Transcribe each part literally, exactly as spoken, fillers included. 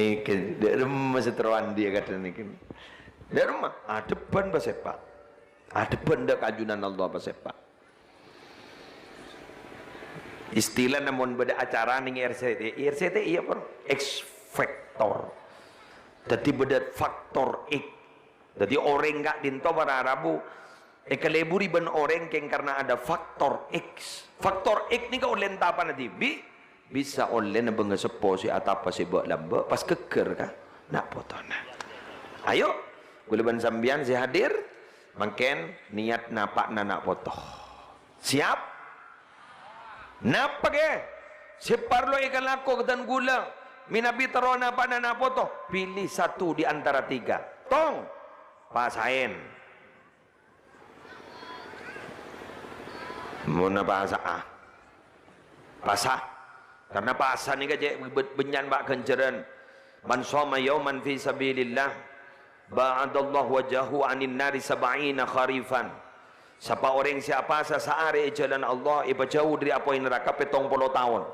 Nèka, dâ' remma sè terro andi' kadhâng nèka. Dâ' remma, adhebban pasèpa'. Adhebban dâ' kaajunan Allah pasèpa'. Istilana mon bâdâ acara nèng R C T I, R C T I apa? X factor. Dhâddhi bâdâ faktor X. Dhâddhi orèng ka'dinto para rabu èkaleburi bân orèng kèng karna ada faktor X. Faktor X nèka ollè entapana dhibi', bisa ollè nèbângnga seppo sè atapa sè bâ'-lambâ' pas ghâggâr ka na' potona. Ayo, ghulâ bân sampèyan sè hadir, mangkèn niyat napa'na na' poto. Siap? Napa kè sè parlo èkalako dân ghulâ mènabi terro napa'na na' poto? Pilih satu di antara tiga. Tong, pasaèn. Monna pasa'a. Pasa. Karna pasa nèka cè' bâ-, bânnya'an, Pak, ghânjhârân. "Man shoma yauman fi sabilillah, ba'adallahu wajhahu 'anin nari sab'ina kharifan." Sapa orèng sè apasa saarè è jhâlân Allah, èpajhâu dâri apoy naraka pèttong polo taon.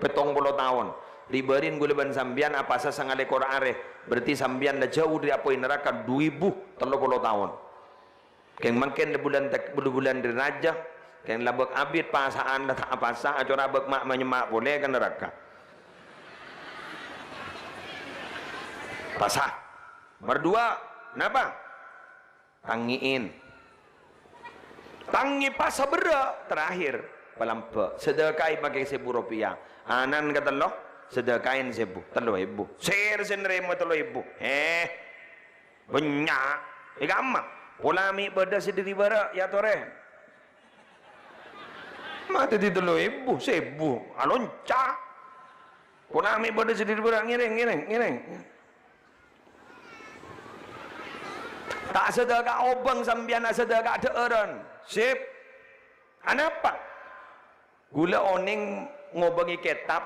Pèttong polo taon. Ri-bârin ghulâ bân sampèyan apasa sangalèkor arè, berarti sampèyan la jhâu dâri apoy naraka du èbu tello polo taon. Kèng mangkèn la bulân tek-, la bulân Dhulhijjah, kèng la bâk abit pasa'an la ta' apasa, acora bâk ma'-, manyemma' polè ka naraka. Pasa. Nomor dua, napa? Tangngè'è. Tangngè pasa berrâ', terakhir, palambâ'. Sedekahi makè sèbu ropèya. Ana'na katello, sedekahi sèbu, tello èbu. Sèra sè narèma tello èbu. Eh, bânnya'. È kamma? Pola mè' bâdâ sè dâri bârâ', èyatorè. Ma' dhâddhi tello èbu, sèbu. Alonca'. Pola mè' bâdâ sè dâri bârâ', ngèrèng, ngèrèng, ngèrèng. Ta' asadhâka obâng sampèyan, asadhâka dhâ'ârân. Sip. Anapa? Ghulâ onèng ngobângè kètab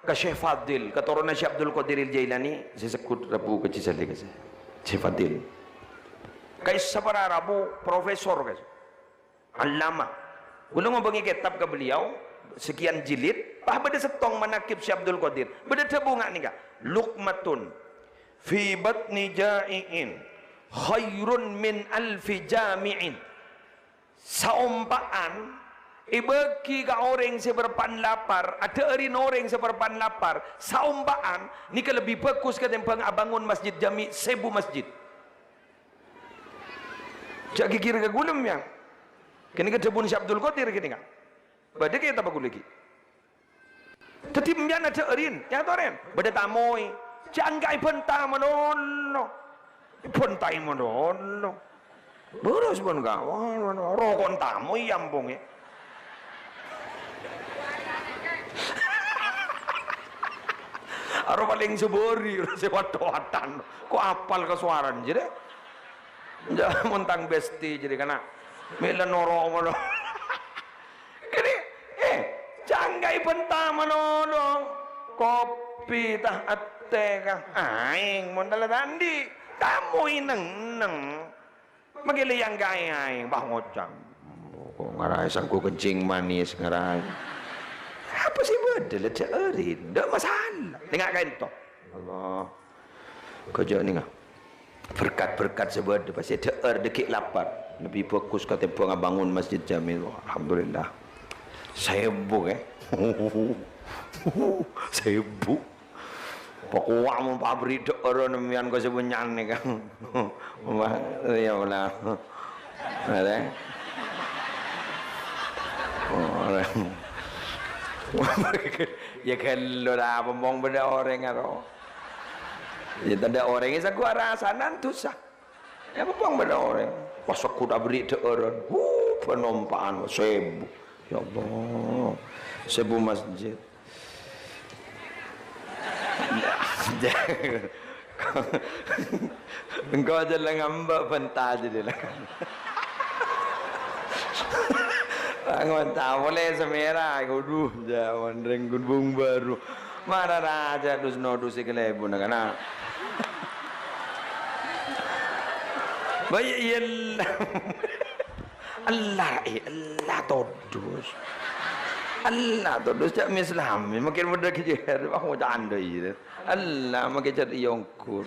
ka Syekh Fadil, keturunan Syekh Abdul Qadiril Jailani, sè segghut rabu kajhi salè ka Syekh Fadil. Kaissa para rabu profesor, guys. Allamah. Ghulâ ngobângè kètab ka beliau, sekian jilid, pas bâdâ sèttong manaqib Syekh Abdul Qadir. Bâdâ dhâbu nga' nèka, "Luqmatun fi batni ja'i'in khairun min alfi jami'in." Saompa'an èbâghi ka orèng sè bârâmpan lapar, adhâ'ârin orèng sè bârâmpan lapar, saompa'an nèka lebbi bhâghus katèmbhâng abângon masjid jami' sèbu masjid. Jhâ' ghighir ka ghulâ, ya. Kènè' ka dhâbuna Syekh Abdul Qadir kènè' ka. Bâdâ kètab ghulâ ghi. Dhâddhi, sampèyan adhâ'ârin, èyatorè. Bâdâ tamoy, jhâ' èngghâ'è bhânta malolo. Bhântaè malolo. Bârâs bân ka, wah, wah, wah, rokon tamoy, ya ampon, ya. Aro palèng sabâri, sè wat-watan. Ko' apal kasowaran, jârèya. Jhâ' mon tang besti, jârèya kana'. Mè' la noro' ngono. Kènè', eh, jhâ' èngghâ'è bhânta malolo. Kopi tah atè ka. Aèng, mon tala ta' andi'. Tamoy neng-enneng. Makè lè èngghâ'è aèng, pas ngoca'. Ko' ngaraè sangghu kencing manis ngaraè. Apa sè bâdâ la dhâ'ârin, ta' masalah. Tengnga' kaènto. Allah. Kajâ' nènga. Berkat-berkat sè bâdâ, pas èdhâ'âr dâgghi' lapar. Lebbi bhâghus katèmbhâng abângon masjid jami'. Alhamdulillah. Sèbu, eh. Sèbu. Pakowa' mon pabri' dhâ'ârân sampèyan ka sè bânnya'an nèka. Wah, iyâ, pola. Arè. Ora. Ya ghâllu la, pompong bâdâ orèng aro. Ya tadâ' orèng, sangghu arasanan dhusa. Ya, pompong bâdâ orèng. Pas sakut abri' dhâ'ârân. Huh, panompa'an sèbu. Ya Allah. Sèbu masjid. Engko' ajâ la ngambâ' bhânta jârèya la. Angon ta' polè sè mèra, kodhu, jâ' mon rèng Gunung Baru. Mara rajâ dus-nodus sè kalèbunna kana'. Bâ' iyâ, ella. Ella, eh, ella todus. Allah todus ca'na Islam, makin bâdâ kejâr, wah, ca'na dâ' iyâ. Allah, makin ca'na iyâ ongghur.